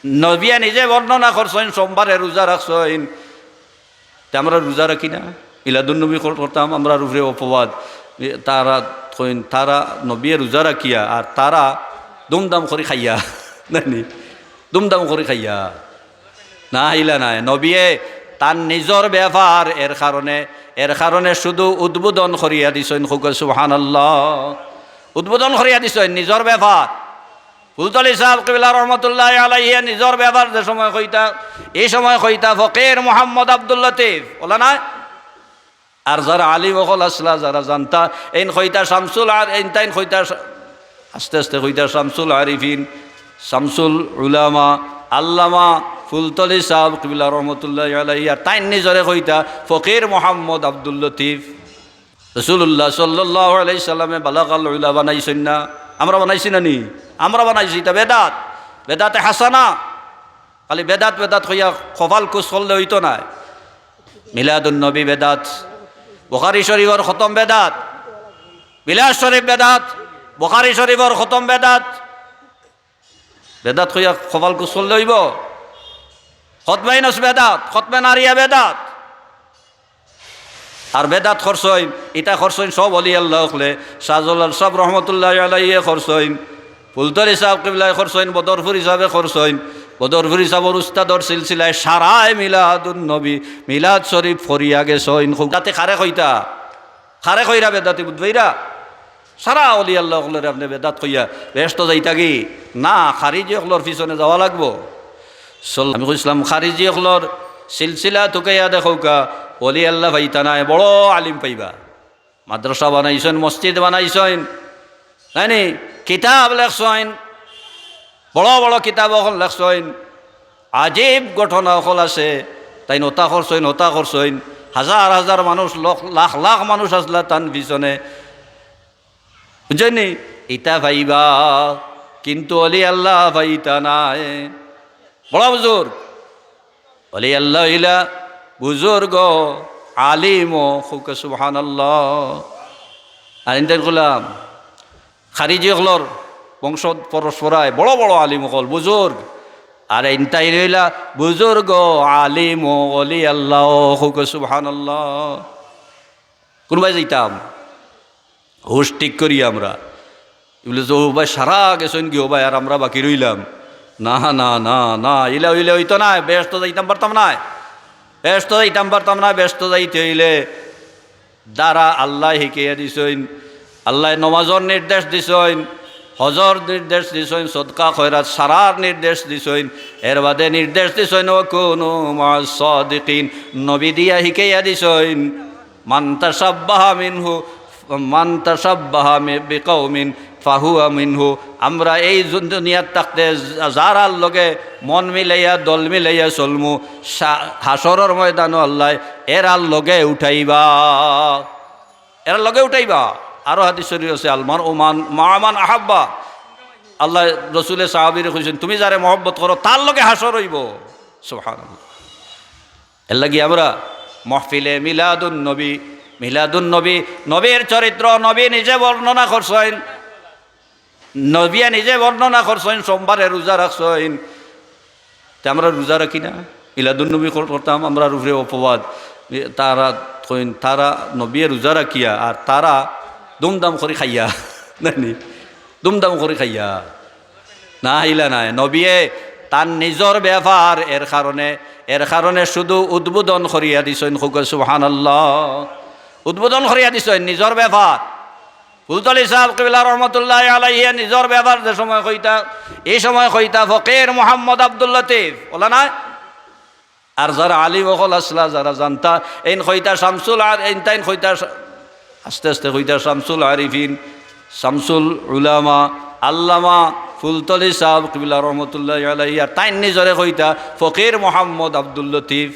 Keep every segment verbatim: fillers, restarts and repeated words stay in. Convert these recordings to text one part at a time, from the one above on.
নবিয়ে নিজে বর্ণনা করছইন, সোমবারে রোজা রাখছইন। তে আমরা রোজা রাখি না? মিলাদুন নবী কর-, করতাম, আমরার উপরে অপবাদ। এ, তারা কইন, তারা নবিয়ে রোজা রাখিয়া আর তারা দুমদাম করি খাইয়া। নানি? দুমদাম করি খাইয়া। না, ইলা নায়। নবিয়ে তান নিজর ব্যাপার, এর কারণে, এর কারণে শুধু উদ্বোধন করিয়া দিছইন। কউক্কা সুবহানাল্লাহ। উদ্বোধন করিয়া দিছইন নিজর ব্যাপার। ফুলতলি সাহেব কিবলা রহমতুল্লাহ আলাইহি নিজর ব্যাপার যে সময় কইতা, এই সময় কইতা ফকির মোহাম্মদ আব্দুল লতিফ, অলা নায়? আর যারা আলিম অকল আছলা, যারা জানতা, এইন কইতা শামসুল আর-, এইন তাইন কইতা শা-, আস্তে আস্তে কইতা শামসুল আরিফিন, শামসুল উলামা, আল্লামা ফুলতলি সাহেব কিবলা রহমতুল্লাহ আলাইহি, আর তাইন নিজরে কইতা ফকির মোহাম্মদ আব্দুল লতিফ। রাসূলুল্লাহ সাল্লাল্লাহু আলাইহি সাল্লামে বালাগাল উলা বানাইছইন না? আমরা বানাইছি না নি? আমরা বানাইছি, ইটা বেদাত, বেদাতে হাসানা। খালি বেদাত বেদাত কইয়া কপাল কুচ করলে অইতো নায়। মিলাদুন নবী বেদাত, বুখারী শরীফর খতম বেদাত, মিলাদ শরীফ বেদাত, বুখারী শরীফর খতম বেদাত। বেদাত কইয়া কপাল কুচ করলে অইবো? খতমে ইউনুস বেদাত, খতমে নারিয়া বেদাত। আর বেদাত করছইন, ইটা করছইন সব অলি আল্লাহ অকলে। শাহজালাল সাহেব রহমতুল্লাহ আলাইহি করছইন, ফুলতলি সাহেব কিবলায় করছইন, বদরপুর হিসাবে করছইন। বদরপুর হিসাবর উস্তাদর সিলসিলায় সারায় মিলাদুন নবী, মিলাদ শরীফ ফরিয়া গেছইন। কউক্কা তে কারে কইতা? কারে কইরা বেদাতি বুঝবাইরা? সারা অলি আল্লাহ অকলরে আপনে বেদাত কইয়া বেহেস্তো যাইতা কি? না, খারিজি অকলর পিছনে যাওয়া লাগবো। সল-, আমি কইছলাম, খারিজি অকলর সিলসিলা তুকাইয়া দেখউক্কা, অলি আল্লাহ পাইতা নায়, বড় আলিম পাইবা। মাদ্রাসা বানাইছইন, মসজিদ বানাইছইন, নানি? কিতাব লেখছইন, বড় বড় কিতাব অকল লেখছইন, আজীব ঘটনা অকল আছে। তাইন অতা করছইন, অতা করছইন, হাজার হাজার মানুষ, লক্ষ, লাখ লাখ মানুষ আছলা তান পিছনে। বুঝছইন নি? ইতা পাইবা, কিন্তু অলি আল্লাহ পাইতা নায়। বড় বুজুর্গ, অলি আল্লাহ অইলা বুজুর্গ, আলিম, কউক্কা সুবহানাল্লাহ। আর ইনতাইন কইলাম, খারিজি অকলর বংশ পরম্পরায় বড় বড় আলিম অকল, বুজুর্গ। আর ইনতাইন অইলা বুজুর্গ, আলিম, অলি আল্লাহ, কউক্কা সুবহানাল্লাহ। কুনবায় যাইতাম? হুশ ঠিক করি আমরা। ইবলিস, "ও ভাই, সারা গেছইন গি, ও ভাই, আর আমরা বাকি রইলাম।" না, না, না, না, ইলা অইলে অইতো নায়, বেহেস্তো যাইতাম পারতাম নায়, বেহেস্তো যাইতাম পারতাম নায়। বেহেস্তো যাইতে অইলে যারা আল্লায় হিকাইয়া দিছইন, আল্লায় নমাজর নির্দেশ দিছইন, হজর নির্দেশ দিছইন, সদকা খয়রাত সারার নির্দেশ দিছইন, এর বাদে নির্দেশ দিছইন, "ওয়া কুনু মা'আস সাদিকিন", নবী দিয়া হিকাইয়া দিছইন। মান তাশাব্বাহা মিনহু, মান তাশাব্বাহা মি-, বিকাউমিন ফাহুয়া মিনহু। আমরা এই জু-, দুনিয়াত থাকতে যা-, যারার লগে মন মিলাইয়া, দল মিলাইয়া চলমু, সা-, হাশরর ময়দানো আল্লায় এরার লগে উঠাইবা, এরার লগে উঠাইবা। আরো হাদিস শরীফ আছে, "আল মারউ মান-, মা'আ মান আহাব্বা।" আল্লায় রসুলে সাহাবীরে কইছইন, "তুমি যারে মহব্বত করো, তার লগে হাশর অইবো।" সুবহানাল্লাহ। এর লাগি আমরা মহফিলে মিলাদুন নবী, মিলাদুন নবী, নবীর চরিত্র নবী নিজে বর্ণনা করছইন, নবিয়ে নিজে বর্ণনা করছইন, সোমবারে রোজা রাখছইন। তে আমরা রোজা রাখি না? মিলাদুন নবী কর-, করতাম, আমরার উপরে অপবাদ। এ, তারা কইন, তারা নবিয়ে রোজা রাখিয়া আর তারা দুমদাম করি খাইয়া। নানি? দুমদাম করি খাইয়া। না, ইলা নায়। নবিয়ে তান নিজর ব্যাপার, এর কারণে, এর কারণে শুধু উদ্বোধন করিয়া দিছইন, কউক্কা সুবহানাল্লাহ। উদ্বোধন করিয়া দিছইন নিজর ব্যাপার। ফুলতলি সাহেব কিবলা রহমতুল্লাহ আলাইহি নিজর ব্যাপার যে সময় কইতা, এই সময় কইতা ফকির মোহাম্মদ আব্দুল লতিফ, অলা নায়? আর যারা আলিম অকল আছলা, যারা জানতা, এইন কইতা শামসুল আর-, এইন তাইন কইতা শা-, আস্তে আস্তে কইতা শামসুল আরিফিন, শামসুল উলামা, আল্লামা ফুলতলি সাহেব কিবলা রহমতুল্লাহ আলাইহি, আর তাইন নিজরে কইতা ফকির মোহাম্মদ আব্দুল লতিফ।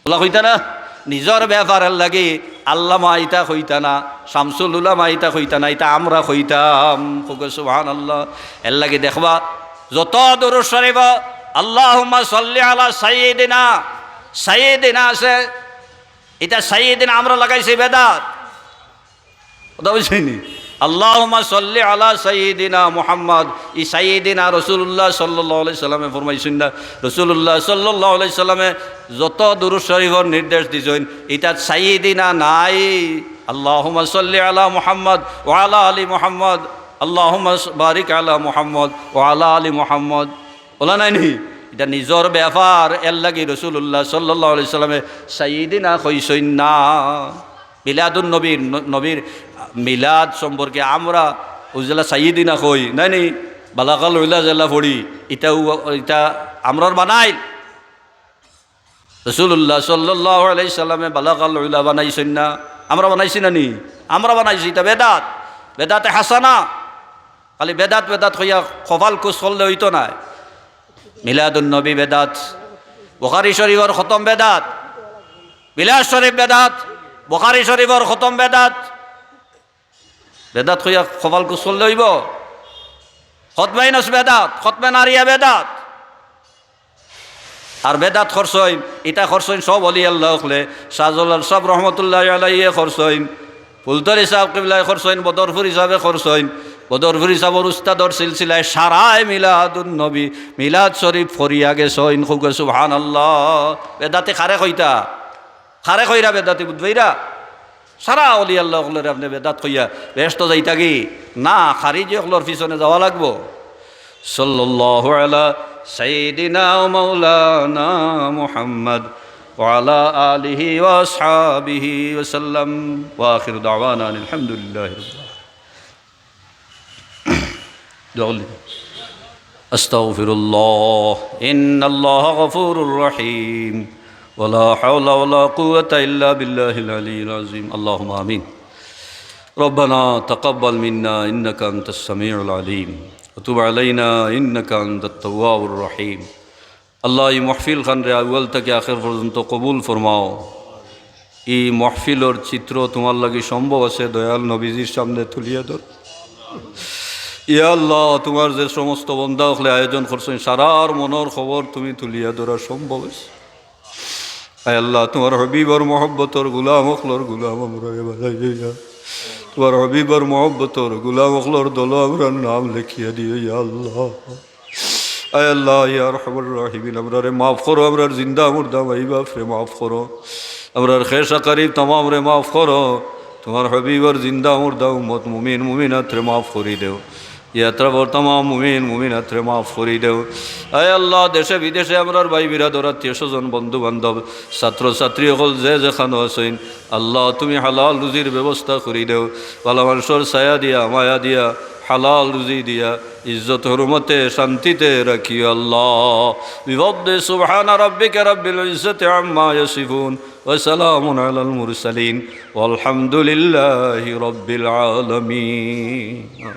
অলা কইতা না? নিজর ব্যাপারর লাগি আল্লামা ইতা কইতা না, শামসুল উলামা ইতা কইতা না, ইতা আমরা কইতাম। কউক্কা সুবহানাল্লাহ। এর লাগি দেখবা, যত দুরূদ শরীফ, "আল্লাহুম্মা সাল্লি আলা সাইয়্যিদিনা", সাইয়্যিদিনা আছে, ইতা সাইয়্যিদিনা আমরা লাগাইছি বেদাত। কথা বুঝছইন নি? আল্লাহুম্মা সাল্লি আলা সাইয়্যিদিনা মুহাম্মদ। ই সাইয়্যিদিনা রাসূলুল্লাহ সাল্লাল্লাহু আলাইহি সাল্লামে ফরমাইছইন না? রাসূলুল্লাহ সাল্লাল্লাহু আলাইহি সাল্লামে যত দুরূদ শরীফর নির্দেশ দিছইন, ইতাত সাইয়্যিদিনা নাই। আল্লাহুম্মা সাল্লি আলা মুহাম্মদ ওয়া আলা আলি মুহাম্মদ, আল্লাহুম্মা বারিক আলা মুহাম্মদ ওয়া আলা আলি মুহাম্মদ। অলা নায়নি? ইটা নিজর ব্যাপার, এরলাগি রাসূলুল্লাহ সাল্লাল্লাহু আলাইহি সাল্লামে সাইয়্যিদিনা কইছইন না। মিলাদুন নবীর, ন-, নবীর মিলাদ সম্পর্কে আমরা অউ যেলা সাইয়্যিদিনা কই, নায়নি? বালাগাল উলা যেলা পড়ি, ইটাও, ইটা আমরার বানাইল। রাসূলুল্লাহ সাল্লাল্লাহু আলাইহি সাল্লামে বালাগাল উলা বানাইছইন না? আমরা বানাইছি না নি? আমরা বানাইছি, ইটা বেদাত, বেদাতে হাসানা। খালি বেদাত বেদাত কইয়া কপাল কুচ করলে অইতো নায়। মিলাদুন নবী বেদাত, বুখারী শরীফর খতম বেদাত, মিলাদ শরীফ বেদাত, বুখারী শরীফর খতম বেদাত। বেদাত কইয়া কপাল কুচ করলে অইবো? খতমে ইউনুস বেদাত, খতমে নারিয়া বেদাত। আর বেদাত করছইন, ইটা করছইন সব অলি আল্লাহ অকলে। শাহজালাল সাব রহমতুল্লাহি আলাইহি করছইন, ফুলতলি সাব কিবলায় করছইন, বদরপুরি সাবে করছইন, বদরপুরি সাবর উস্তাদর সিলসিলায় সারায় মিলাদুন নবী, মিলাদ শরীফ পড়িয়া গেছইন। কউক্কা সুবহানাল্লাহ। বেদাতি কারে কইতা? কারে কইরা বেদাতি বুঝবায়রা? সারা অলি আল্লাহ অকলরে আপনে বেদাত কইয়া বেহেস্তো যাইতা গি? না, খারিজি অকলর পিছনে যাওয়া লাগবো। সাল্লাল্লাহু আলা সাইয়্যিদিনা ওয়া মাওলানা মুহাম্মদ ওয়া আলা আলিহি ওয়া আসহাবিহি ওয়া সাল্লাম। ওয়া আখিরু দাওয়ানা আনিল হামদুলিল্লাহি রাব্বিল আলামিন। দোয়া করি। أستغفر الله، إن الله غفور رحيم، ولا حول ولا قوة إلا بالله العلي العظيم، اللهم آمين. ربنا تقبل منا إنك أنت السميع العليم، وتب علينا إنك أنت التواب الرحيم. আল্লাহ, ই মাহফিল খানরে আউয়াল থাকি আখের পর্যন্ত কবুল ফরমাও। ই মাহফিলর চিত্র তুমার লাগি সম্ভব আছে, দয়াল নবীজির সামনে তুলিয়া ধর। ইয়া আল্লাহ, তুমার যে সমস্ত বন্দা অকলে আয়োজন করছইন, সারার মনর খবর তুমি তুলিয়া ধরা সম্ভব আছে। আয় আল্লাহ, তুমার হাবিবর মহব্বতর গুলাম অকলর গুলাম আমরারে বানাইয়া। তুমার হাবিবর মহব্বতর গুলাম অকলর দলো আমরার নাম লেখিয়া দিও, ইয়া আল্লাহ। আয় আল্লাহ, ইয়া আরহামার রাহিমিন, আমরারে মাফ করো, আমরার জিন্দা মুর্দা মাই বাফরে মাফ করো, আমরার খেশ আকরিব তামামরে মাফ করো। তুমার হাবিবর জিন্দা মুর্দা উম্মত মুমিন মুমিনাতরে মাফ করি দেও। ই আতরাফর তামাম মুমিন মুমিনাতরে মাফ করি দেও। আয় আল্লাহ, দেশে বিদেশে আমরার ভাই বিরাদর, আত্মীয় স্বজন, বন্ধু বান্ধব, ছাত্র ছাত্রী অকল যে যেখানো আছইন, আল্লাহ, তুমি হালাল রুজির ব্যবস্থা করি দেও। ভালা মানষর ছায়া দিয়া, মায়া দিয়া, হালাল রুজি দিয়া, ইজ্জত হুরমতে শান্তিতে রাখিও আল্লাহ। بفضل سبحان ربك رب العزة عما يصفون، وسلام على المرسلين، والحمد لله رب العالمين।